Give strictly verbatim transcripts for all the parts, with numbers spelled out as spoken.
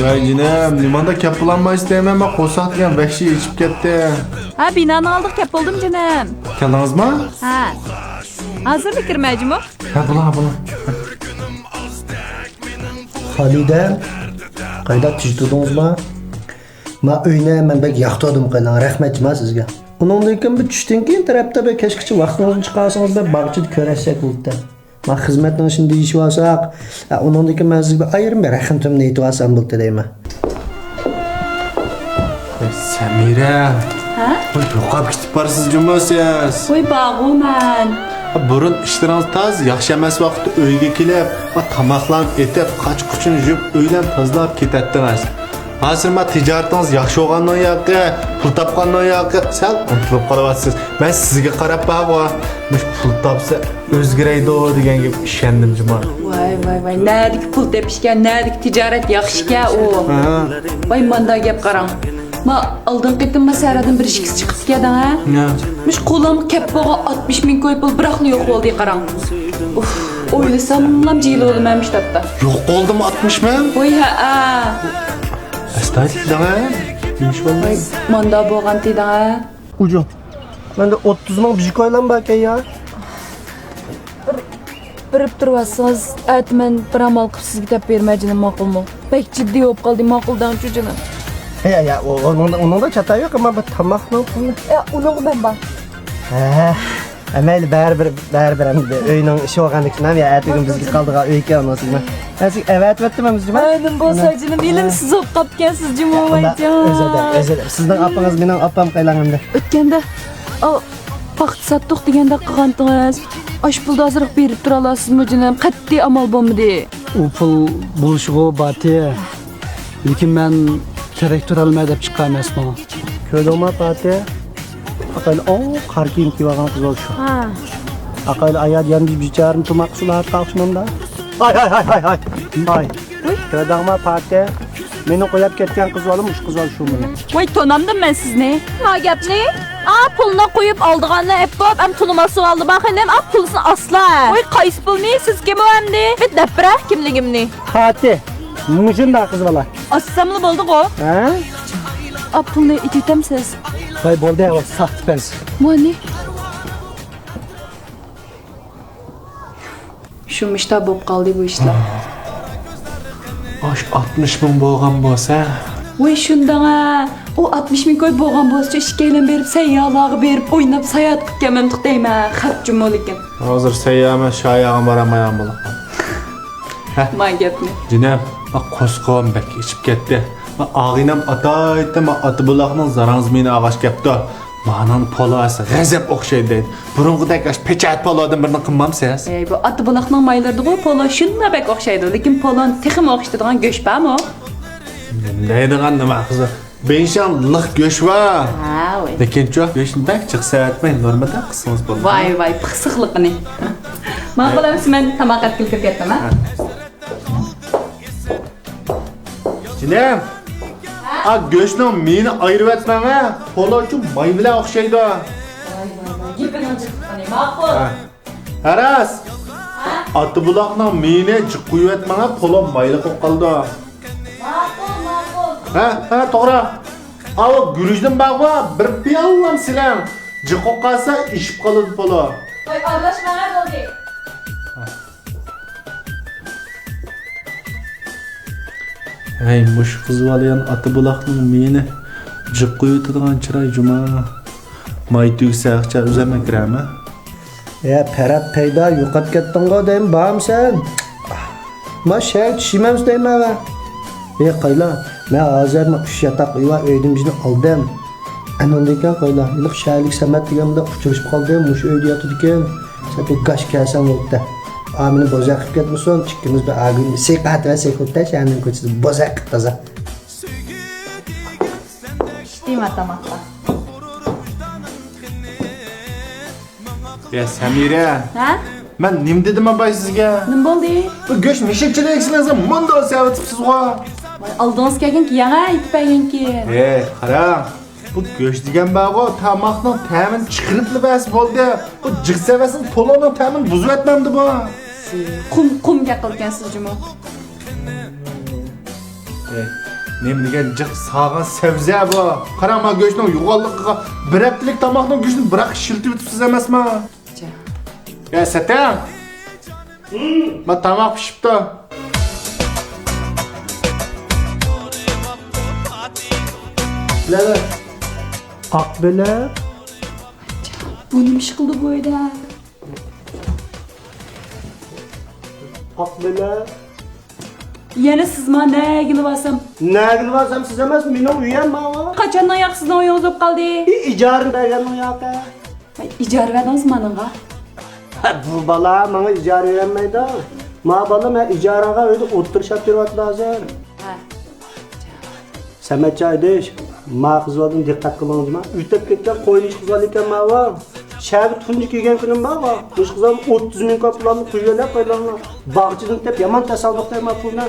ۋاي جېنىم، نېمانداق كەپ بولالمايسىز دەيمەن، مانا قورساق دېگەن ۋەھشىي ئېچىپ كەتتى. ھە، بىنانىڭ ئالدىغا كەپ بولدۇم جېنىم. كەلدىڭىزما؟ ھە. ھازىرلا كىرمەي جۇمۇ. ھە، بولا، بولا. خالىدە، قايدا تىز تۇردىڭىزما؟ ما ئۆينى مەن بەك ياقتۇردۇم قېنىڭ، رەھمەت جۇما سىزگە. ئۇنىڭدىن كېيىن بىر چۈشتىن كېيىن تەرەپتە بىر كەچكىچە ۋاقتىڭىزنى چىقارسىڭىز، بىر باغچىدا كۆرۈشسەك بولىدۇ. ما خىزمەتنىڭ ئىشىنى دېيىشىۋالساق، ئە، ئۇنىڭدىن كېيىن مەن سىزگە بىر ئايرىم بىر رەقەم تېلېفوننى ئېيتىۋالسام بولدى دەيمەن. ۋاي سەمىرە. ھە؟ ۋاي يوقاپ كېتىپ بارسىز جۇمۇ سىز. ۋاي بارغۇ مەن. بۇرۇن ئىشلىرىڭىز تاز ياخشى ئەمەس ۋاقىتتا ئۆيگە كېلىپ، ۋاي تاماقلارنى ئېتىپ، قاچا-قۇچىنى يۇيۇپ، ئۆيلەرنى تازىلاپ كېتەتتىڭىز. ھازىر ما تىجارىتىڭىز ياخشى بولغاننىڭ ياقى، پۇل تاپقاننىڭ ياقى، سەل ئۇنتۇلۇپ قالىۋاتىسىز. مەن سىزگە قاراپ بارغۇ، مۇشۇ پۇل تاپسا ئۆزگىرەيدۇ دېگەن گەپكە ئىشەندىم جۇما. ۋاي، ۋاي، ۋاي، نەدىكى پۇل تېپىشكەن، نەدىكى تىجارەت ياخشىكەن ئۇ. ھە. ۋاي، ماندا گەپ قاراڭ. ما ئالدىنقى قېتىم ما سەھرادىن بىر ئىككىسى چىقىپتىكەن دەڭ ھە. نە؟ مۇشۇ قولۇمغا كەپ بولغان ئاتمىش مىڭ كوي پۇل بىراقلا يوق بولدى قاراڭ. ئۇف، ئويلىساملا جىلە بولىمەن مۇشۇ تاپتا. يوق بولدىمۇ ئاتمىش مىڭ؟ ۋاي ھەئە. ئەستايىدىل دەڭ ھە. نېمە ئىش بولدى؟ ۋاي، ماندا بولغانتى دەڭ ھە. ئۇجۇ. مەندە ئوتتۇز مىڭ بىتكوينلام باركەن يا. بېرىپ تۇرۇۋاتسىڭىز، ئەتە مەن بىر ئامال قىلىپ سىزگە دەپ بېرىمەن جېنىم، ماقۇلمۇ؟ بەك جىددىي بولۇپ قالدى، ماقۇل دەڭچۇ جېنىم. يا، يا، ئۇ، ئۇنىڭدا، ئۇنىڭدا چاتا يوق، ئەمما بىر تاماقنىڭ پۇلىنى. يا، ئۇنىڭغا مەن بار. ھە، ھە، مەيلى، بەرىبىر، بەرىبىر ئەمدى. ئۆينىڭ ئىشى بولغاندىكىن ھەم، يا، ئەتىگۈن بىزگە قالىدىغان ئۆيكەن ئۇنىڭ سىزمۇ. ھە، سىزگە ئەۋەتىۋەتتىم ئەمدى جۇما. ھە، نېمە بولسا جېنىم، ھېلىمۇ سىز بولۇپ قاپتىكەنسىز جۇما، ۋايجان. ئۆزى دە، ئۆزى دە. سىزنىڭ ئاپىڭىز مېنىڭ ئاپام قايلاڭ ئەمدى. ئۆتكەندە، ئاۋۇ، پاختا ساتتۇق دېگەندەك قىلغانتىڭىز. ئاشۇ پۇلدا ئازراق بېرىپ تۇرالارسىزمۇ جېنىم؟ قەتئىي ئامال بولمىدى. ئۇ پۇل بولۇشىغۇ باتى. لېكىن مەن تىرىك تۇرالماي دەپ چىققان ئەمەسمۇ. كۆردۈڭما پاتى؟ ئاقايلى، ئو، قارا كىيىم كىيىۋالغان قىز بولۇشۇ. ھە. ئاقايلى، ئايال يەنە بىر بىچارىنى تۇماق سۇلار قاقشىمامدا. ھاي، ھاي، ھاي، ھاي، ھاي. ھاي. كۆردۈڭما پاتى؟ مېنى قويۇپ كەتكەن قىز بالىمۇ شۇ قىز بالا شۇ مېنى. ۋاي، تونامدىم مەن سىزنى. ما گەپنى؟ ئا، پۇلنى قويۇپ ئالىدىغاننى ئېپ بوپ، ئەم تونۇماسلىق ئالدى بار خېنىم، ئا، پۇلسىنى ئاسلا. ۋاي، قايسى پۇلنى؟ سىز كىم ئەمدى؟ بىر دەپ بېرە كىملىكىمنى. پاتى، مۇشۇنداق قىز بالا. ئاسساملا بولدىغۇ. ھە؟ ئا، پۇلنى ئېتىۋېتەمسىز؟ ۋاي، بولدى، ۋاي، ساختىپەز. مانى. شۇ مۇشتا بولۇپ قالدى بۇ ئىشلار. ئاشۇ ئاتمىش مىڭ بولغان بولسا. ۋاي شۇنداڭا، ئۇ ئاتمىش مىڭ كوي بولغان بولسىچۇ، ئىككىيلەن بېرىپ سەييارلارغا بېرىپ ئويناپ ساياھەت قىلىپ كەلمەمتۇق دەيمەن، خەپ جۇمۇ لېكىن. ھازىر سەييارمۇ شاياغا بارالمايدىغان بولۇپ قالدى. ھە. ما گەپنى. جېنىم، ما قورسىقىم بەك ئېچىپ كەتتى. ما ئاغىنەم ئاتايتتى، ما ئاتا بۇلاقنىڭ زاراڭزىمىنى ئاغاش كەپتۇ. مانىڭ پولاسى غەزەپ ئوخشايدۇ دەيدۇ. بۇرۇنقىدەك ئاش پېچەت پالادىن بىرنى قىلمامسىز؟ ئەي، بۇ ئاتا بۇلاقنىڭ مايلىرىدىغۇ پولو شۇنداق بەك ئوخشايدۇ. لېكىن پولونى تېخىمۇ ئوخشىتىدىغان گۆش بارمۇ؟ نېمە دەيدىغان نېمە قىزى؟ بېيشاڭ لىق گۆش بار. ھە، ۋاي. لېكىنچۇ گۆشنى بەك جىق سەۋەتمەي، نورمىدا قىلسىڭىز بولىدۇ. ۋاي، ۋاي، پىخسىقلىقىنى. ماقۇل ئەمىسە مەن تاماق ئەتكىلى كىرىپ كەتتىم، ھە؟ ھە. جېنىم، ئا گۆشنىڭ مېيىنى ئايرىۋەتمەڭ ھە، پولو شۇ ماي بىلەن ئوخشايدۇ. ۋاي، ۋاي، ۋاي، گېپىنىڭ جىقلىقىنى، ماقۇل. ھە. ھە راست. ھە؟ ئاتا بۇلاقنىڭ مېيىنى جىق قۇيۇۋەتمەڭ ھە، پولو مايلىق بولۇپ قالىدۇ. ماقۇل، ماقۇل. ھە، ھە، توغرا. ئاۋۇ گۈرۈچنىڭ بارغۇ، بىر پىيالىلام سېلىڭ. جىق بولۇپ قالسا ئېشىپ قالىدۇ پولو. ۋاي، ئارىلاشماڭ ھە، بولدى. ھەي، مۇشۇ قىز بالىيان ئاتا بۇلاقنىڭ مېيىنى جىق قۇيۇۋېتىدىغان چىراي جۇما. ماي تۈگىسە ئاقچا ئۈزەمەن كىرەمە. يا پەرھات پەيدا، يوقاپ كەتتىڭغۇ دەيمەن، بارمۇ سەن؟ ما شەھەرگە چۈشىمەمسە دەيمەن ۋە. يا قايلا، مەن ھازىر ما ئۈچ ياتاق ئۆي بار، ئۆيدىن بىرنى ئالدىم. ئەنە ئۇندىن كېيىن قايلا، ھېلىقى شەھەرلىك سەمەت دېگەن بىلەن ئۇچرىشىپ قالدىم، مۇشۇ ئۆيدە ياتىدىكەن. سەن بىر گاش كەلسەڭ بولۇپتۇ. ئا، مېنى بوزەك قىلىپ كەتمىسۇن، ئىككىمىز بىر ئاگىنى سېقەت ۋە سېقىلتە شەھەرنىڭ كوچىسىدا بوزەك قىلىپ تازا. ئىچتىم تاماقتا. يا سەمىرە. ھە؟ مەن نېمە دېدىم باي سىزگە؟ نېمە بولدى؟ بۇ گۆش مىشىلچىلىك سىلەرنىڭ مۇنداق سەۋەتىپسىزغۇ. ۋاي، ئالدىڭىز كەلگەنكى يەڭە ئېيتىپ بەرگەنكى. ھەي، قاراڭ. بۇ گۆش دېگەن بارغۇ، تاماقنىڭ تەمىنى چىقىرىپلا بەرسە بولدى. بۇ جىق سەۋەتسىز پولونىڭ تەمىنى بۇزۇۋەتمەمدۇ بۇ؟ قۇم، قۇم گەپ قىلىدىكەنسىز جۇمۇ. ئەي، نېمە دېگەن جىق ساغان سەۋزە بۇ. قاراڭ، ما گۆشنىڭ يوغانلىقىغا، بىر ھەپتىلىك تاماقنىڭ گۆشىنى بىراق ئىشلىتىۋېتىپسىز ئەمەسمۇ؟ يا سەتەڭ! ما تاماق پىشىپتۇ. بىلەلەر. ئاق بېلىق. بۇ نېمە ئىش قىلدى بۇ ئۆيدە؟ ئاق بېلىق. يەنە سىزما نەگىلا بارسام؟ نەگىلا بارسام سىز ئەمەس، مېنىڭ ئۆيۈم ماۋۇ. قاچاندىن ياق سىزنىڭ ئۆيىڭىز بولۇپ قالدى؟ ئى، ئىجارە بەرگەننىڭ ياقى. ئىجارە بەردىڭىزمۇ ماڭا؟ بۇ بالا ماڭا ئىجارە بېرەلمەيدۇ. ما بالا، مەن ئىجارەگە ئۆيدە ئولتۇرۇشۇپ يۈرۈۋاتىدۇ ھازىر. ھە. سەمەتجان ئىدىش، ما قىزلاردىن دىققەت قىلىڭىزما. ئۆتۈپ كەتكەن قوينىچ قىزلار ئىكەن ماۋۇ. شەھەرگە تۇنجى كەلگەن كۈنۈم بارغۇ. مۇشۇ قىزلارمۇ ئوتتۇز مىڭ كوي پۇللارنى قويۇۋېلىپ قويدۇڭلار. باغچىدىن دەپ يامان تاسادىپ دەيمەن پۇلنى.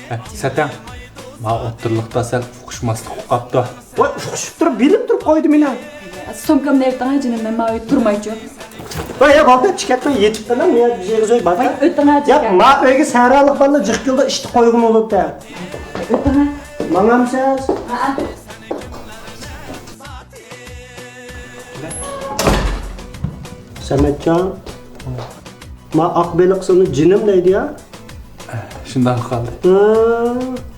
ھە، سەتەڭ. ما ئوتتۇرىلىقتا سەل ئۇقۇشماسلىق بولۇپ قاپتۇ. ۋاي، ئۇقۇشۇپ تۇرۇپ، بىلىپ تۇرۇپ قويدى مېنى. سومكامنى ئېلىپ تۇرۇڭ، جېنىم، مەن ماۋۇ يەردە تۇرمايچۇ. ۋاي، يا، بولدى، چىقىپ كەتمەي، يېتىپ قېلىڭ، مەن بىر يەرگە زوي بار. ۋاي، ئۆتۈڭ، يا، جېنىم. ما ئۆيگە سەھرالىق بالىلار جىق كېلىدۇ، ئىشتا قويغۇم بولۇپتۇ. ئۆتۈڭ. ماڭامسىز؟ ھە. سەمەتجان. ما ئاق بېلىق سېنى جېنىم دەيدۇ يا. شۇنداق قالدى. ھە،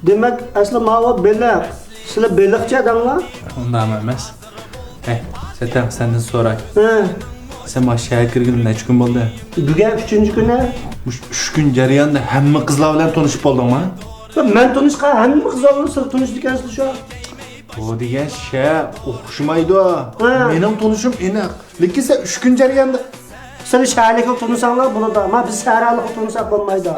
دېمەك، ئەسلى ماۋۇ بېلىق. سىلى بېلىقچى ئادەڭلار؟ ئۇنداق ئەمەس. ھەي، سەتەڭ، سەندىن سوراي. ھە. سەن ما شەھەرگە كىرگىلى نەچچە كۈن بولدى؟ بۈگۈن ئۈچىنچى كۈنى. مۇشۇ ئۈچ كۈن جەريانىدا ھەممە قىزلار بىلەن تونۇشۇپ بولدۇڭمۇ؟ مەن تونۇشقان ھەممە قىزلار بىلەن سىلەر تونۇشىدىكەنسىلەر شۇ. بۇ دېگەن شەھەر ئوخشىمايدۇ. ھە. مېنىڭ تونۇشۇم ئېنىق. لېكىن سەن ئۈچ كۈن جەريانىدا. سىلەر شەھەرلىكلەر تونۇساڭلار بولىدۇ. ما بىز سەھرالىقلار تونۇساق بولمايدۇ.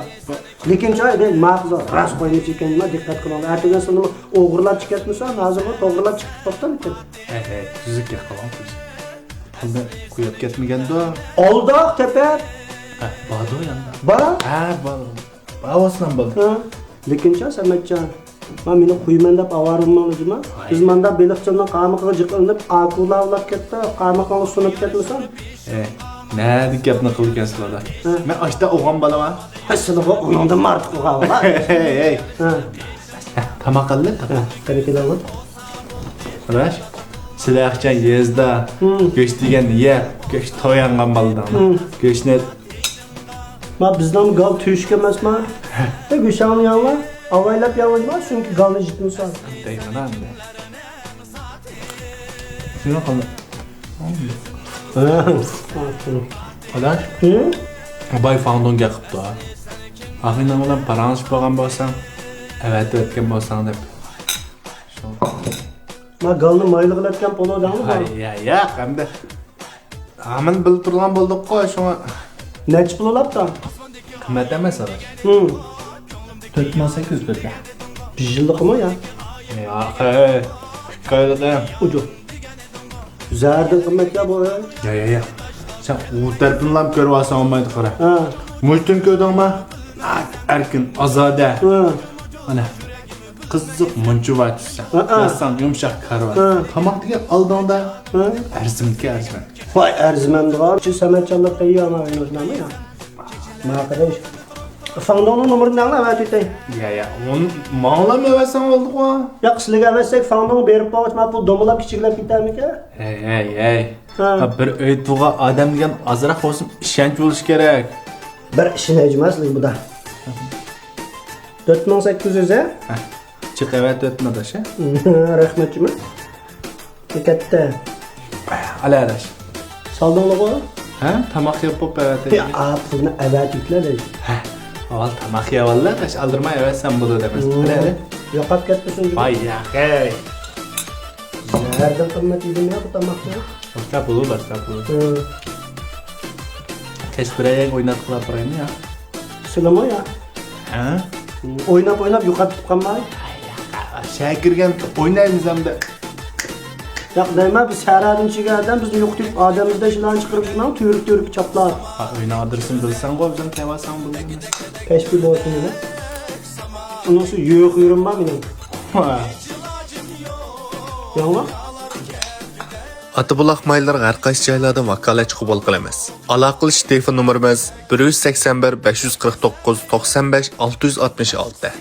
لېكىن چوي، مېنىڭ ما قىزلار راست قوينى چېكەنما دىققەت قىلىڭلار. ئەتىگەن سىلىنىڭ ئوغرىلاپ چىقىۋەتمىسە، ھازىرغۇ توغرىلاپ چىقىپ توختامىكەن. ھەي، ھەي، تۈزۈك گەپ قىلىڭ، تۈزۈك. پۇلنى قويۇپ كەتمىگەندۇ؟ ئالداق تېپىپ. ھە، باردۇ ياندا. بار؟ ھە، بار. بار بولسىلا بولدى. ھە. لېكىن چا، سەمەتجان. ما مېنى قويىمەن دەپ ئاۋارە بولماڭلار جۇما. ھاي. بىز ماندا بېلىقچىلارنىڭ قامىقىغا جىق ئىلىنىپ، ئاكۇلا ئاۋلاپ كەتتى، قامىقىڭلار سۇنۇپ كەتمىسۇن. ئەي، نەدىكى گەپنى قىلىدىكەنسىلەر؟ ھە. مەن ئاشتا ئوغان بالىما. ھە، سىلىغۇ ئۇنىڭدىن ئارتۇق ئوغان بار. ھەي، ھەي. ھە. ھە، تاماق قىلدى. ھە، قېنى كېلىڭلار. قاراش، سىلەر ئاخشام يېزىدا ھىم. گۆش دېگەننى يەپ، گۆش تويۇنغان بالىدىڭلار. ھىم. گۆشنى ما بىزنىڭ گال تۆشۈك ئەمەسما؟ ھە، گۆشەڭنى يەڭلار، ئاۋايلاپ يەڭلار، چۈنكى گالنى جىتمىسا. دەيمەن ئەمدى. شۇنى قىل. ھە. قاراش. ھىم؟ باي فاڭدۇڭ گەپ قىپتۇ. ئاخىرىنىڭ بىلەن پاراڭلىشىپ بولغان بولساڭ، ئەۋەتىۋەتكەن بولساڭ دەپ. شۇ. ما گالنى مايلىغىلى ئەتكەن پولۇ دەڭمۇ؟ ھاي، يا، ياق، ئەمدى. ھامىلە بىللە تۇرغان بولدۇققۇ، شۇڭا. نەچچە پۇل ئۇلاپتۇ؟ قىممەت ئەمەس، ئاداش. ھىم. تۆت مىڭ سەككىز يۈز تۆتكە. بىر يىللىقىمۇ يا؟ ياق، ھەي. ئىككى ئايلىقى. ئۇجۇ. زەھەردىن قىممەت يا بۇ، ھەي. يا، يا، يا. سەن ئۇ تەرىپىنىلا كۆرۈۋالساڭ بولمايدۇ، قارا. ھە. مۇشتىن كۆردۈڭمۇ؟ ئەركىن، ئازادە. ھە. ئانا. قىزىق مۇنچا بار چۈشسەڭ، ھە، ھە. ياتساڭ يۇمشاق كارىۋات. ھە. تاماق دېگەن ئالدىڭدا ھە. ئەرزىمىكى ئەرزىمەن. ۋاي ئەرزىمەندىغان، شۇ سەمەتجانلىق تەييار ما ئۆينىڭ نامى يا. ما قېرىش. فاڭدۇڭنىڭ نومۇرىنى ئاڭلاپ ئەۋەتىۋېتەي. يا، يا، ئۇنى ماڭىلا ئەۋەتسەڭ بولدىغۇ. ياق، سىلىگە ئەۋەتسەك فاڭدۇڭ بېرىپ بولغاچ ما پۇل دومىلاپ كىچىكلەپ كېتەرمىكەن؟ ھەي، ھەي، ھەي. ھە. بىر ئۆي تۇغان ئادەم دېگەن ئازراق بولسۇن ئىشەنچ بولۇشى كېرەك. بىر ئىشىنەي جۇما سىلىگە بۇدا. تۆت مىڭ سەككىز يۈز، ھە؟ ھە. جىق ئەۋەتىۋەتمە ئاداش، ھە؟ رەھمەت جۇما. كەتتى. ئالە ئاداش. سالدىڭلىغۇ؟ ھە؟ تاماق يەپ بوپ ئەۋەتەي. يا، پۇلنى ئەۋەتىۋېتىلە دەيدۇ. ھە. ئاۋۋال تاماق يەۋاللا ئاداش، ئالدىرماي ئەۋەتسەم بولىدۇ دەمەس. ھە. ئالە، ئالە. يوقاپ كەتمىسۇن جۇما. ۋاي ياقەي. زەھەردىن قىممەت يېدىم يا بۇ تاماقنى. ئەستەغپۇرۇللا، ئەستەغپۇرۇللا. ھە. كەچ بىرەر يەرگە ئويناتقىلى ئاپىرايمۇ يا؟ سىلىمۇ يا؟ ھە؟ ئويناپ، ئويناپ يوقاپ كېتىپ قالماي؟ شەھەرگە كىرگەن ئوينايمىز ئەمدى. ياق دەيمەن، بىز سەھرادىن چىگەن ئادەم، بىزنى يوقىتىپ ئادەممىزدە شۇلارنى چىقىرىپ يۈرمەڭ، تۈۋرۈك، تۈۋرۈك چاپلاپ. ھا، ئۆينىڭ ئادرېسىنى بىلسەڭغۇ، ئۆزۈڭ تېۋالساڭ بولىدۇ. كەچپى بولسۇن يەنە. ئۇنىڭسى يوق يېرىم بار مېنىڭ. ھا. ياڭلا. ئاتا بۇلاق مايلىرىغا ھەر قايسى جايلاردىن ۋاكالەتچى قوبۇل قىلىمىز. ئالاقىلىشىش تېلېفون نومۇرىمىز: بىر يۈز سەكسەن بىر، بەش يۈز قىرىق توققۇز، توقسان بەش، ئالتە يۈز ئاتمىش ئالتە.